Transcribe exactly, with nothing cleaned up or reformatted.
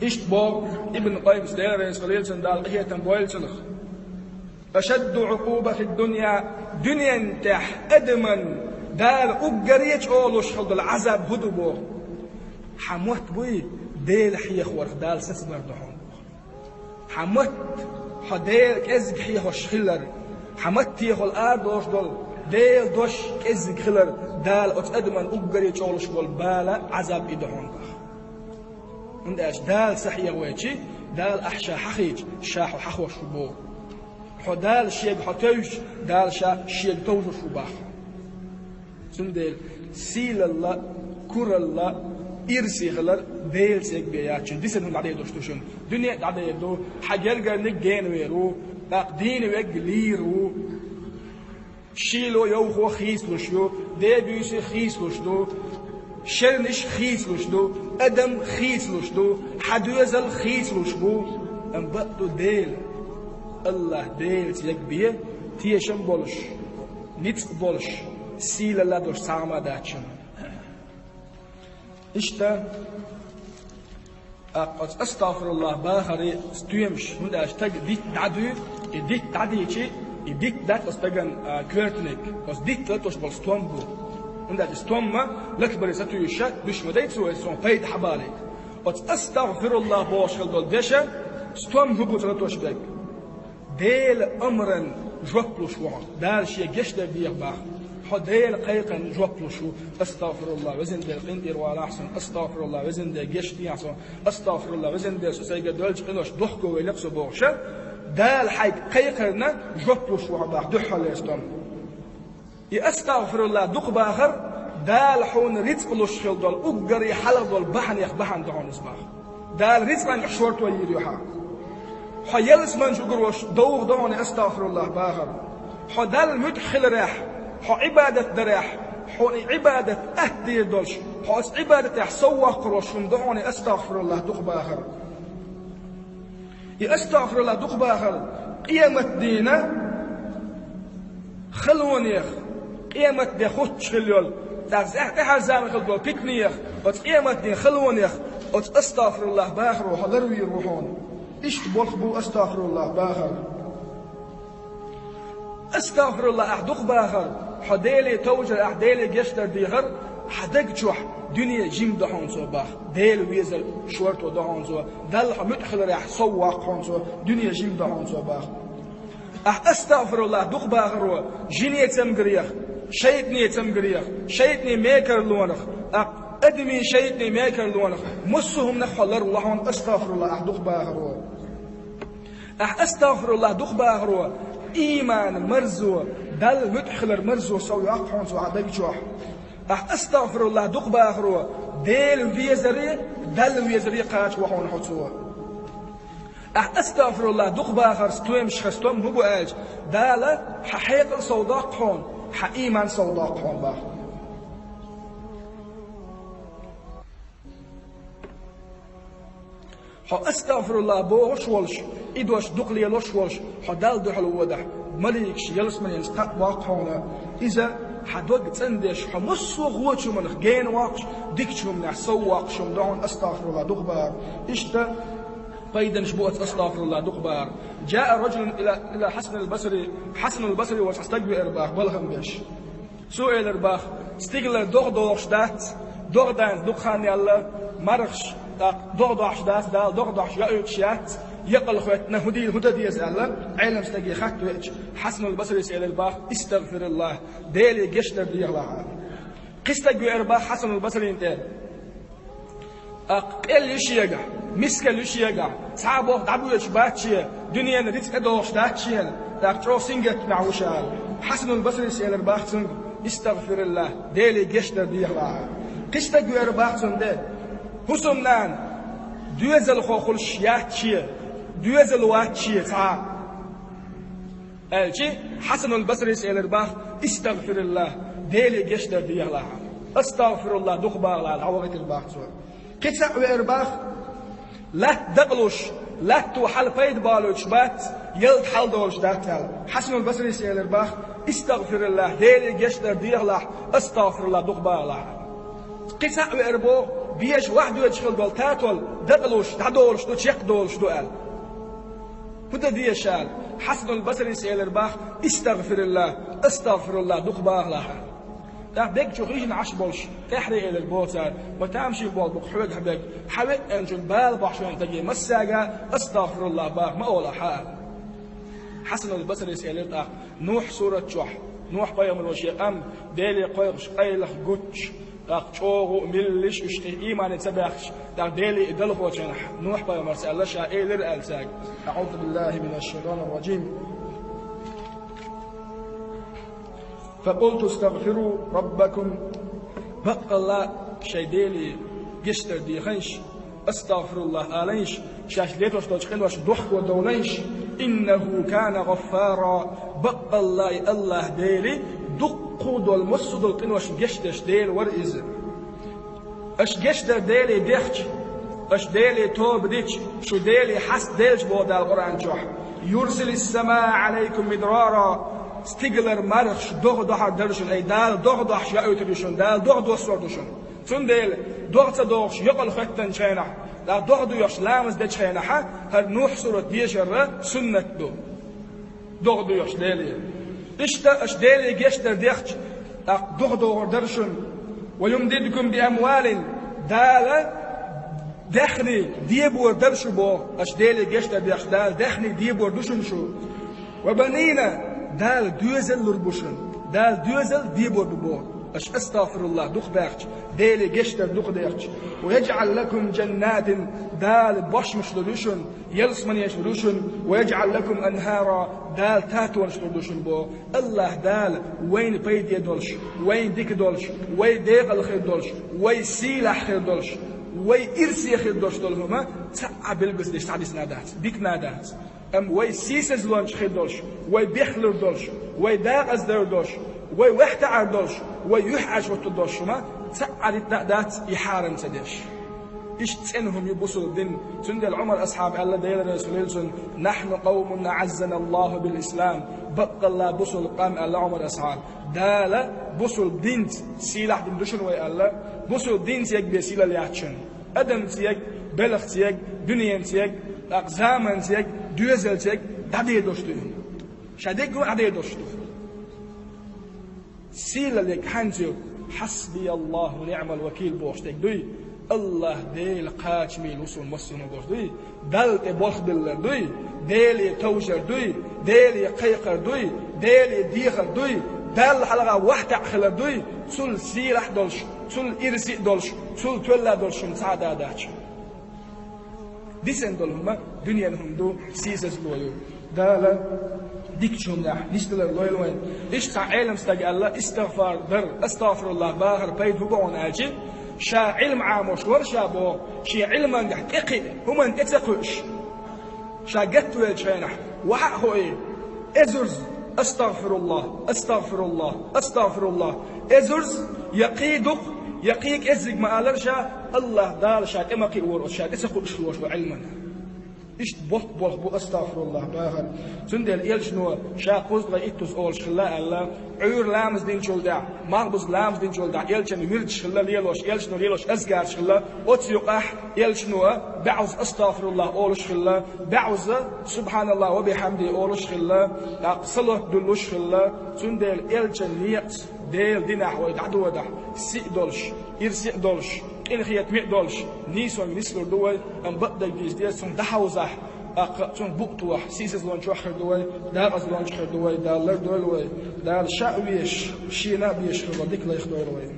Иштта боху Ибн Къаййима, Дела реза хуьлийла цунна, Дала къинхетам бойла цунах: «Ашадду Ӏукъубати дунья», дуьнен тӀехь адаман Дала уггаре чӀогӀа луш хила долу Ӏазаб хӀун ду боху? Хьан мотт буй Дела хьехорх Дала сацабар ду хьуна боху. Хьан мотт, хьо Дела кӀезиг хьехош хилар, хьан маттехула арадолуш долу Делан дош кӀезиг хилар, Дала оцу адаман уггаре чӀогӀа луш болу бала, Ӏазаб и ду хьуна боху. ХӀунда аьлча Дала ца хьехавайчи, Дала ахь ша хьахийча, ша хьо хьахош ву боху. Хьо Дала шега хьо тевжча, Дала ша шега товжуш ву боху. Цундела сийлалла, куралла, ирсе хилар Делан цӀе бен яц шуна. Дисина хӀума дӀадер долуш ду шуна. Дуьне а дӀадер ду, хьан гергарниг генавер ву, тӀаккха дийна верг лийр ву. Шийло йовхо хийцалуш ю, ден буьйса хийцалуш ду, шернаш хийцалуш ду, адам хийцалуш ду, хьан доьзал хийцалуш бу, амма бакъ ду Дела. АллахӀ Делаца ерг бен тешам болуш, ницкъ болуш, сийлалла долуш цхьа хӀума дац шуна. Иштта, тӀаккха оцу астагӀфируллахӀ бахаран стоьмаш, хӀунда аьлча стаг дитт дӀадуьйцу, и дитт дӀадийчи, и дитт дац оцу стагана, а, коьртаниг, оцу дитт латош болу стом бу. ХӀунда аьлча стомма латабаре сатуьйсуш, дуьш ма дай цо, иза суна пайда хьабалийта. Оцу астагӀфируллахӀ бохуш хила долу деша стом хӀун бу ца латош берг? Делан амран жоп луш ву хьо. Дала шен гечдар деха боху. Хьо Делан кхайкхарна жоп луш ву. АстагӀфируллахӀ, везан Дела, къинтӀера валахь суна. АстагӀфируллахӀ, везан Дела, гечдехьа суна. АстагӀфируллахӀ, везан Дела, со сайга доьлчу къинош дохковелла со бохуш. Дала хьайга кхайкхарна жоп луш ву хьо боху, дуьххьарлера стом. И астагӀфируллахӀ дукха бахар Дала хьуна рицкъ луш хила долу уггаре хьалха долу бахьанех бахьана ду хьуна иза боху. Дала рицкъанга шорто йийр ю хьан. Хьо ялсаманчу угар волуш довха ду хьуна и астагӀфируллахӀ бахар. Хьо Далла муьтӀахь хиларехь, хьо Ӏибадат дарехь, хьуна и Ӏибадат атта дийр долуш, хьо оцу Ӏибадатехь совваккхар волуш хӀума ду хьуна и астагӀфируллахӀ дукха бахар. И астагӀфируллахӀ дукха бахар къематдийнан халонех, къематде хуттуш хила йолу, тӀаккха тӀаьхьарчу заманахь хила долу питанех, оцу къематдийнан халонех оцу астагӀфируллахӀ бахаро хьо ларвийр ву хьуна. Иштта болх бу астагӀфируллахӀ бахар. АстагӀфируллахӀ ахь дукха бахар, хьо Деле товжар, ахь Деле гечдар дехар, хьан даг чохь дуьне жима ду хьуна цо боху. Дела везар шорто ду хьуна цо, Далла хьо муьтӀахь хиларехь совваккха хьуна цо, дуьне жима ду хьуна цо боху. Ахь астагӀфируллахӀ дукха бахаро жине цамгарех, шайтӀане цамгарех, шайтӀане мекарлонах, тӀаккха адамийн шайтӀане мекарлонах, массо а хӀуманах хьо ларло хьуна астагӀфируллахӀ ахь дукха бахаро. Ахь астагӀфируллахӀ дукха бахаро, ийман марзо, Далла муьтӀахь хилар марзо совйоккху хьуна цо хьан даг чохь. Ахь астагӀфируллахӀ дукха бахаро, Дела везаре, Далла везаре кхача ву хьуна хьо цо. Ахь астагӀфируллахӀ дукха бахар стоьмашха стом хӀун бу аьлча, Дала хьан хьекъал совдоккху хьуна, хьан ийман совдоккху хьуна боху. Хьо астагӀфируллахӀ бохуш волуш, и дош дукха лелош волуш, хьо Далла дуьхьал водахь, маликаш ялсаманенца кхаъ боккху хьуна. Иза хьан дог цӀандеш, хьо массо а гӀочу хӀуманах гена воккхуш, дикачу хӀуманехь соввоккхуш хӀума ду хьуна астагӀфируллахӀ дукха бахар. Иштта пайданаш бу оцу астагӀфируллахӀ дукха бахар. جاء رجل إلى، إلى الحسن البصري، Хьасанул Басри волчу стаг веара боху балхам беш. Цо элира боху: «Стигалара догӀа догӀуш дац, догӀа даьнна дукха хан яьлла, мархаш, тӀаккха догӀа догӀуш дац, Дала догӀа догӀуш йоуьйтуш яц, екъал хӀоьттина, хӀун дийр, хӀун дан деза?» — аьлла, Ӏелам стаге хатта веача, Хьасанул Басрис элира боху: «Истагъфируллахь, Деле гечдар дехалахь». Кхин стаг веара боху Хьасанул Басрина тӀе. ТӀаккха къелла ю шегахь, мискалла ю шегахь, цхьа а болх дӀабоьдуш бац шен, дуьненан рицкъа тӀедогӀуш дац шена, тӀаккха чӀогӀа сингаттамехь ву ша аьлла. Хьасанул Басрис элира боху цуьнга: «Истагъфируллахь, Деле гечдар дехалахь». Кхин стаг веара боху цунна тӀе: «ХӀусамнана, доьзалхо хуьлуш яц шен, доьзал вац шен цхьа а». Аьлча, Хьасанул Басрис элира боху: «Истагъфируллахь, Деле гечдар дехалахь. Астагъфируллахь дукха бахалахь», — аьлла, дӀавахийтира боху цо. Кхин цхьаъ веара боху: «Латта дакъалуш, латто хьала пайда балуьйтуш бац, ялта хьала долуш дац», — аьлла. Хьасанул Басрис элира боху: «Истагъфируллахь, Деле гечдар дехалахь, астагъфируллахь дукха бахалахь». Кхин цхьаъ веара боху: Беза вахдоьдуш хила долу татол дакъалуш, дӀадолуш ду, чекхдолуш ду аьлла. ХӀун дан деза аьлла? Хьасанул Басрис элира боху: «Истагъфируллах, астагъфируллах дукха бахалахь». ТӀаккха бегачу хижина Ӏаш болуш, тӀаьхьаре элира боху цара: «Ма тамашийна болу бу-кх хьоьгахь берг, хьан веъначун бала бахьаш волчу стаге массаьрга астагъфируллах баха ма олахь», – аьлла. Хьасанул Басрис элира тӀаккха: «Нухь сурат чохь, Нухь пайхамаро шен къам Деле кхойкхуш къайлаха гутташ, тӀаккха чӀогӀа а миллиш уьш, и иймане ца баьхкаш, тӀаккха Деле и далхочунах Нухь пайхамарца аьлла, ша элира аьлла цаьрга: „АӀузу биллахи минаш шайтанир ражим. Факъулту астагъфиру раббакум“». Баккъалла шайн Деле гечдар дехайша, астагъфируллах алайша, шаьш летош долчу къинош дохко довлайша, «иннаху кана гӀаффара», баккъалла и Аллах Дела дуккха долу, массо а долу къиношна гечдеш Дела вара иза. Аша гечдар Деле дехча, аша Деле тоба дича, шу Деле хьаста делча, боху Дала Къуръан чохь: «Юрсилис самаа Ӏалайкум мидрара», стигалара мархаш догӀа дохьур дара шуна, ай Дала догӀа дохьуш яуьйтур ю шуна, Дала догӀа доссор ду шуна. Цундела догӀа ца дохуш, йокъал хоьттинчу хенахь, догӀа доьхуш ламаз дечу хенахь, хӀара Нухь сурат дешар суннат ду. ДогӀа доьхуш Деле. Иштта аша Деле гечдар дехча, тӀаккха догӀа догӀур дара шуна. «Ва юмдидкум би амвалин», Дала даьхни дебор дара шу боху, аша Деле гечдар дехча, Дала даьхни дебор ду шуна шу. «Ва банина», Дала доьзал лур бу шуна, Дала доьзал дебор бу боху, аша астагъфируллах дукха баьхча, Деле гечдар дукха дехча. «Ва яжӀал лакум жаннатин», Дала бошмаш лур ю шуна, ялсаманеш лур ю шуна, «ва яжӀал лакум анхара», Дала татонаш лур ду шуна боху. Аллах Дала вайна пайде долуш, вайна дика долуш, вай декъала хир долуш, вай сийлахь хир долуш, вай ирсе хир долуш долу хӀума цхьа а билгалдеш схьадисна дац, дитина дац. Амма вай сийсазлончу хир долуш, вай бехлур долуш, вай декъаздар долуш, вай ваьхьтаӀар долуш, вай юьхьӀаьржа хӀуттур долуш хӀума цхьа а дитина а дац и хьарам ца деш. Иштта цӀена хӀума ю бусулба дин. Цундела Ӏумар асхьаба аьлла, Делан Расул цунна: «Нахьну къавмун аӀаззана Аллаху бил ислам». Баккъалла бусулба къам, аьлла Ӏумар асхьаба, Дала бусулба динца сийлахь дина ду шуна вай аьлла, бусулба динца егбе сийлалла яц шуна. Адамца егбе, белхаца егбе, дуьненца егбе, тӀаккха заманца егбе, доьзалца егбе дӀадедош ду. Ша дегга а дӀадедош ду. Сийлаллег хьанца ю? «Хьасбияллаху ва ниӀмал вакил» бохуш дерг дуй? Аллах Дела кхачамийла ву суна массо а хӀума бохуш дуй? Далла тӀе болх биллар дуй? Деле товжар дуй? Деле кхайкхар дуй? Деле дехар дуй? Далла хьалха ваьхьтаӀ хилар дуй? Цул сийлахь долуш, цул ирсе а долуш, цул тоьлла долуш хӀума цхьа а дац. Дисина долу хӀума дуьненан хӀума ду, сийсазло ю. Дала дикачу хӀуманехь нисдалар лойла вайн. Иштта цхьа Ӏелам стага аьлла, истагъфар дар, астагъфируллах бахар пайда хӀун бу хьуна аьлча, ша Ӏилма Ӏамош вара ша боху, шен Ӏилманехь тӀекхиъ, хӀуманна тӀе ца кхуьуш. Ша гатвеллачу хенахь, вахьа а хьо и, эзарза: «Астагъфируллах, астагъфируллах, астагъфируллах». Эзарза, я кхин дукха, я кхин кӀеззиг ма аллара ша, Аллах Дала ша тӀе ма кхиавора оцу ша тӀе ца кхуьуш лош бу Ӏилманна. Иштта боккха болх бу астагъфируллах бахар. Цундела элчано ша кхузткъе иттуза олуш хилла аьлла, Ӏуьйра ламаз динчул тӀаьхьа, малхбуза ламаз динчул тӀаьхьа элчан вирдаш хилла лелош, элчано лелош азкараш хилла, оцу юкъахь элчано баьӀуза астагъфируллах олуш хилла, баьӀуза субханаллах ва бихьамди олуш хилла, тӀаккха салот дуьллуш хилла. Цундела элчан некъаца Делан динехь вай дӀадодахь, сиъ долуш, ирсе а долуш, къинхетаме а долуш, нийсонга нислур ду вай, амма бакъдерг дийца деза, цунах дӀахьовзахь, тӀаккха цунах букъ тохахь, сийсазлончохь хир ду вай, декъазлончохь хир ду вай, Дала лардойла вай, Дала ша а везаш, шена а безаш хир вай, дика лайхдойла вай.